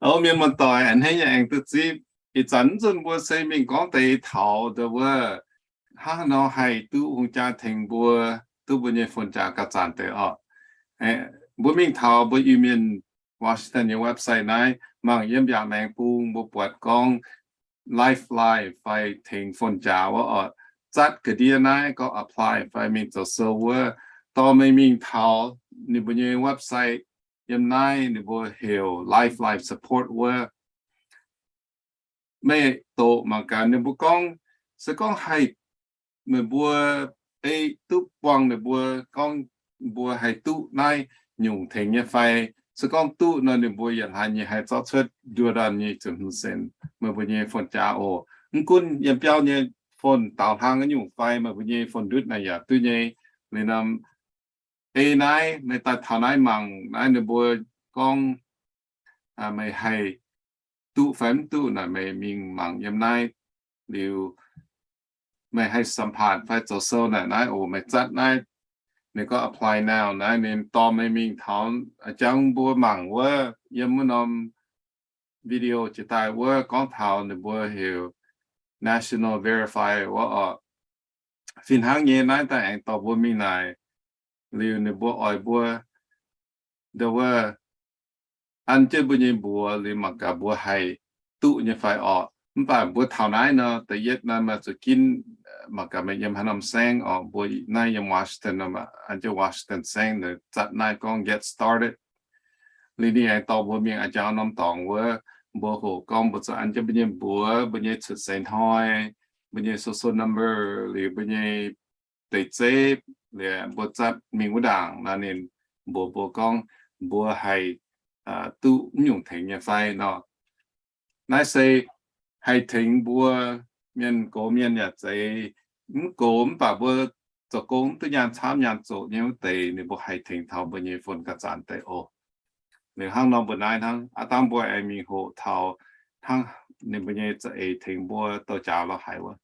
O, mienh muoz-doic, a'hneiv nyei aengx duqv zipv. Ih zanc nzunc mbuo se mingh gorngv deix taux ndau wuov, hnangv haaix nor haih duqv hungh jaa tengx mbuo, duqv mbuo nyei fon jaax gauh zanc deix orqc. Mbuo mingh taux mbuo Iu-Mienh Washington nyei website naaiv, mangc yiem mbiaauc maengx bung mbuo buatc gorngv Lifeline fai tengx fon jaax wuov orqc. Zatv ga'ndiev naaiv gorngv apply fai mingh zoux sou wuov, dorh meih mingh taux ninh mbuo nyei website. Yiem naaiv ninh mbuo heuc Lifeline Support wuov. Meih doqc mangc gaax ninh mbuo gorngv, se gorngv haih, meih mbuo ei duqv buangh meih mbuo gorngv mbuo haih duqv naaiv nyungc tengx nyei fai. Se gorngv duqv nor, ninh mbuo yietc hlaax nyei haih zorqv cuotv nduov ndaanh nyei ziepc hmz cents meih mbuo nyei fon jaax oc. Mv gunv yiem biauv nyei fon daaux hlang nyungc fai meih mbuo nyei fon ndutv naaic yaac duqv nyei. Liuz norm ei naaiv meih daaih taux naaiv mangc naaiv ninh mbuo gorngv meih haih duqv fai mv duqv naaic, meih mingh mangc yiem naaiv. Liuz meih haih สัมภาษณ์ fai zoux sou naaic, naaiv oc, meih zatv naaiv, ninh gorngv apply now naaiv, ninh dorh meih mingh taux a'jang mbuo mangc wuov, yiem wuov norm video jiex daaih wuov gorngv taux ninh mbuo heuc National Verify wuov orqc. Fih hnangv nyei naaiv daaih aengx dorh mbuo mingh naaic. Liuz ninh mbuo oix mbuo ndau wuov an jienv mbuo nyei mbuox liuz mangc gaax mbuo haih duqv nyei fai orqc. Mv baac mbuo taux naaiv nor, da'yietv naaiv maaih zuqc ginv mangc gaax meih yiem haaix norm saengv orqc. Mbuo naaiv yiem Washington, an jienv Washington saengv, zatv naaiv gorngv get started. Liuz ninh aengx dorh mbuo mingh a'jang norm dorngx wuov, mbuo hoqc gorngv mbuo zuqc an jienv mbuo nyei mbuox, mbuo nyei cuotv seix hnoi, mbuo nyei social number, liuz mbuo nyei deix zeiv, liuz mbuo zatv mingh wuov ndaangc nor, ninh mbuox mbuo gorngv mbuo haih duqv mv nyungc tengx nyei fai nor. Naaiv se haih tengx mbuo mienh gox mienh yaac zeiz mv gox, mv baac mbuo zoux gong mv duqv nyaanh camv nyaanh zoqc nyei wuov deix, ninh mbuo haih tengx taux mbuo nyei fon ga'zanc deix oc. Liuz hnangv nor mbuo naaiv hnangv, aav dangh mbuo aengx mingh hoqc taux hnangv ninh mbuo nyei za'eix tengx mbuo douh jaax lorz haic wuov.